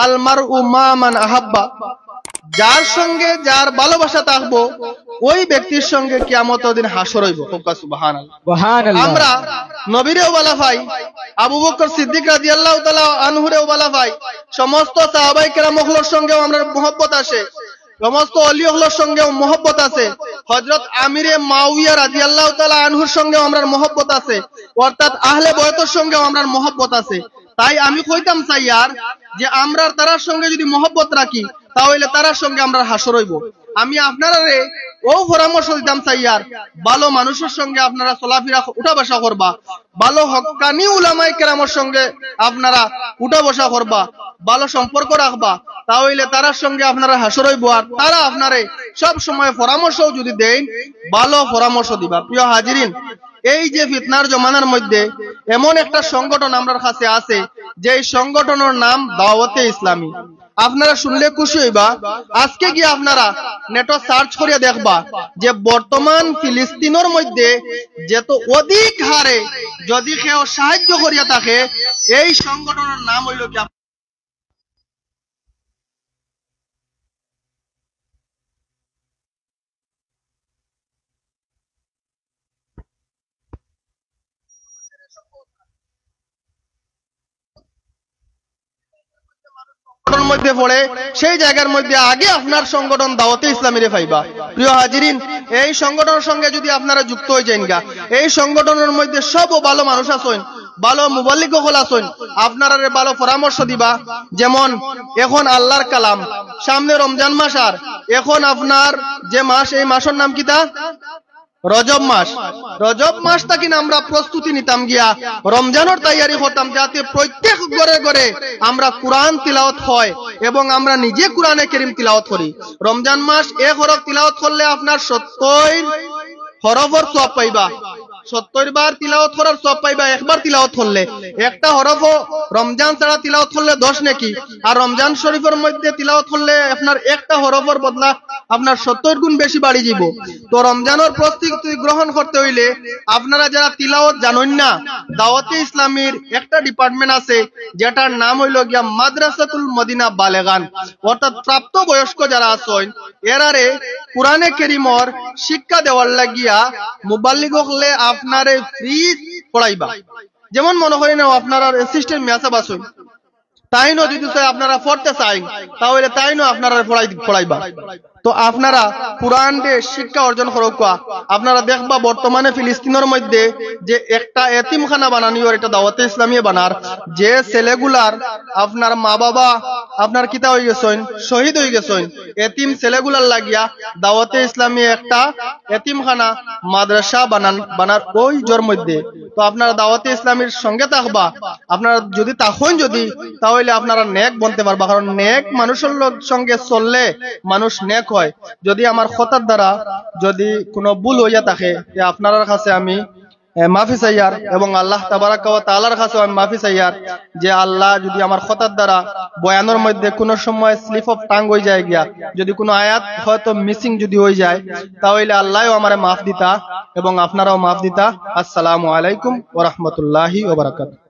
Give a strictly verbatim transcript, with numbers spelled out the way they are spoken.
আল মারউ মা মান আহাব্বা, যার সঙ্গে যার ভালোবাসা থাকবো, ওই ব্যক্তির সঙ্গে কিয়ামতর দিন হাশর অইবো। কউক্কা সুবহানাল্লাহ। সুবহানাল্লাহ। আমরা নবীরেও ভালা পাই, আবু বকর সিদ্দিক রাদিয়াল্লাহু তাআলা আনহুরেও ভালা পাই, সমস্ত সাহাবায়ে কেরাম অকলর সঙ্গেও আমরার মহব্বত আছে, সমস্ত অলি অকলর সঙ্গেও মহব্বত আছে, হযরত আমিরে মুআবিয়া রাদিয়াল্লাহু তাআলা আনহুর সঙ্গেও আমরার মহব্বত আছে, অর্থাৎ আহলে বয়তর সঙ্গেও আমরার মহব্বত আছে। তাই আমি কইতাম চাইয়ার যে আমরার তারার সঙ্গে যুদি মহব্বত রাখি, তা অইলে তারার সঙ্গে আমরার হাশর অইবো। আমি আপনারারে অউ পরামর্শ দিতাম চাইয়ার, ভালো মানুষর সঙ্গে আপনারা চলাফিরা, উঠা বসা করবা, ভালো হক্কানি উলামায়ে কেরামর সঙ্গে আপনারা উঠা বসা করবা, ভালো সম্পর্ক রাখবা, তা অইলে তারার সঙ্গে আপনারার হাশর অইবো, আর তারা আপনারে সব সময় পরামর্শও যুদি দেইন, ভালো পরামর্শ দিবা। প্রিয় হাজিরিন, এই যে ফিতনার জমানার মধ্যে এমন একটা সংগঠন আমরার কাছে আছে, যেই সংগঠনর নাম দাওয়াতে ইসলামী। আপনারা শুনলে খুশি অইবা, আজকে গিয়া আপনারা নেটো search করিয়া দেখবা যে বর্তমান ফিলিস্তিনর মধ্যে যত অধিক হারে যুদি কেউ সাহায্য করিয়া থাকে, এই সংগঠনর নাম অইলো কি সংগঠনর মধ্যে পড়ে, সেই জাগার মধ্যে আগে আপনার সংগঠন দাওয়াতে ইসলামীরে পাইবা। প্রিয় হাজিরিন, এই সংগঠনর সঙ্গে যুদি আপনারা যুক্ত অই যাইন গা, এই সংগঠনর মধ্যে সব ভালো মানুষ আছইন, ভালো মুবাল্লিগ অকল আছইন, আপনারারে ভালো পরামর্শ দিবা। যেমন এখন আল্লাহর কালাম, সামনে রমজান মাস, আর এখন আপনার যে মাস, এই মাসর নাম কিতা? রজব মাস। রজব মাস থাকি আমরা প্রস্তুতি নিতাম গিয়া, রমজানর তৈয়ারি করতাম, যাতে প্রত্যেক ঘরে ঘরে আমরা কোরআন তিলাওয়াত হয় এবং আমরা নিজে কোরআনে করিম তিলাওয়াত করি। রমজান মাস এক হরফ তিলাওয়াত করলে আপনার সত্তইর হরফর সওয়াব পাইবা। সত্তইর বার তিলাওয়াত করার সওয়াব পাইবা একবার তিলাওয়াত করলে। একটা হরফও রমজান ছাড়া তিলাওয়াত করলে দশ নেকি, আর রমজান শরীফর মধ্যে তিলাওয়াত করলে আপনার একটা হরফর বদলা আপনার সত্তইর গুণ বেশি বাড়ি যিবো। তো রমজানর প্রস্তুতি গ্রহণ করতে অইলে আপনারা যারা তিলাওয়াত জানইন না, দাওয়াতে ইসলামীর একটা department আছে, যেটার নাম অইলো গিয়া মাদ্রাসাতুল মদিনা বালেগান, অর্থাৎ প্রাপ্তবয়স্ক যারা আছইন, এরারে কোরআনে করিমর শিক্ষা দেওয়ার লাগিয়া মুবাল্লিগ অকলে আপনারে free পড়াইবা। যেমন মনো করি নেও, আপনারার assistant মেসাব আছইন, তাইনও যুদি চায় আপনারা পড়তে চাইন, তা অইলে তাইনও আপনারারে পড়াই-, পড়াইবা। তো আপনারা কোরআনরে শিক্ষা অর্জন করউক্কা। আপনারা দেখবা বর্তমানে ফিলিস্তিনর মধ্যে যে একটা এতিমখানা বানানি অর, এটা দাওয়াতে ইসলামীয়ে বানার, যে ছেলেগুলার আপনার মা বাবা আপনার কিতা অই গেছইন, শহীদ অই গেছইন, এতিম ছেলেগুলার লাগিয়া দাওয়াতে ইসলামী একটা এতিমখানা মাদ্রাসা বানান, বানার অউ ইজর মধ্যে। তো আপনারা দাওয়াতে ইসলামীর সঙ্গে থাকবা, আপনারা যুদি থাকইন যুদি, তা অইলে আপনারা নেক বনতে পারবা, কারণ নেক মানুষর লগ-, সঙ্গে চললে মানুষ নেক হয়। যুদি আমার কথার দ্বারা যুদি কুনু ভুল অইয়া থাকে, তে আপনারার কাছে আমি, এ, মাফি চাইয়ার এবং আল্লাহ তাবারাকা ওয়া তাআলার কাছেও আমি মাফি চাইয়ার যে আল্লাহ যুদি আমার কথার দ্বারা বয়ানর মধ্যে কুনু সময় slip of tongue অই যায় গিয়া, যুদি কুনু আয়াত হয়তো missing যুদি অই যায়, তা অইলে আল্লাহও আমারে মাফ দিতা এবং আপনারাও মাফ দিতা। আসসালামু আলাইকুম ওয়া রাহমাতুল্লাহি ওয়া বারাকাতুহু।